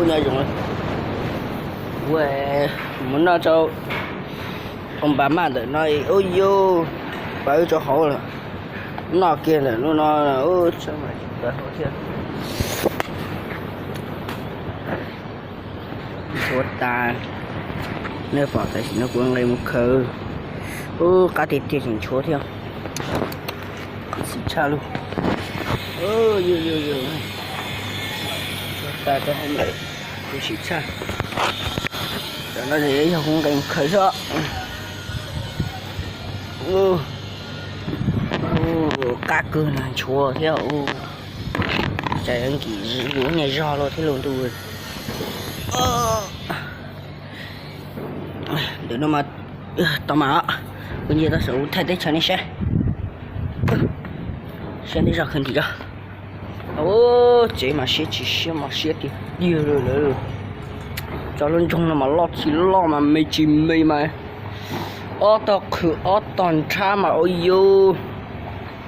Nyob zoo, ua mus noj rau tus npam maj ntawm no, ua yus pawv rau hauv lawm, noj kiag ntawm lub no, ua thiab. Ntxhuav tas, nej pom tam sim no kuv nqis mus khaws, ub qab tiag tiag tseem ntxhuav thiab, xim tshaj lug. Ntxhuav tas rau hauv lawm, kuv xim tshaj. Tam no yog kuv nqis mus khaws xwb. Qab kawg no ntxhuav thiab, tsam nkim ua niag zog los thiab los ntuj. Ntawm no mas tau mas, kuv nce tau saum thaij teb chaws nej saib, saib tej zog kawg ntim os. Tsev mas siab tsis siab mas siab tiag tiag li lawm. Tso lub nroog no mas loj tsis loj mas me tsis me mas ob tog qhwv ob tog nrhab mas ua yus,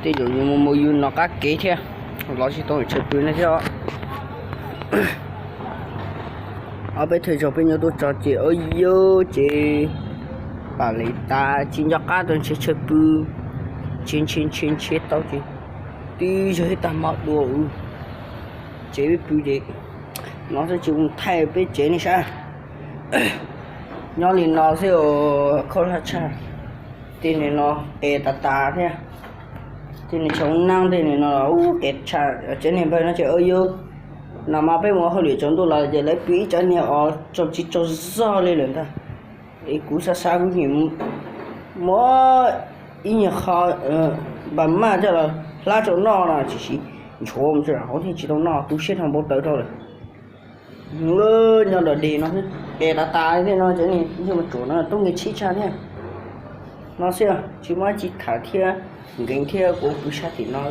tej zaum yus mus mus yus nov qab kev thiab, los tsis tau chaw pw no thiab. Ob peb thaum zaus peb nyuam tuaj tso ces ua yus ces pam li tas tsis nco qab tau ntshe chaw pw, ntshe ntshe ntshe ntshe tau ces twb yog ib tag hmo dua, ces peb pw ces no xwb tsis mus thaij peb tsev nej saib. Nyob li no xwb os, khaub hlab tshaj. Tej niag no qes tas tas thiab, tej niag tshav nab tej niag no ub qes tshaj. Tsev niag npawg no ces ua yus, no mas peb mus hauj lwm tsaus ntuj los ces lawv pw ib tsev niag os tsaus tsis tsaus zog li lawm ntag. Es kuv xav xav kuv nim muab ib nyuag qho npam maj coj los hlab rau noj no tiam sis ntxhuav mus rau hauv thiaj tsis tau noj, tu siab dhau npau taws rau lawm. Nyob dog dig no xwb, qes tas tas li thiab no, cov niag ntsuag mas tsuam no tub nkeeg tshib tshaj thiab. No xwb, tsis muaj dab tsi tham thiab, nkees thiab kuv pw sab tim no.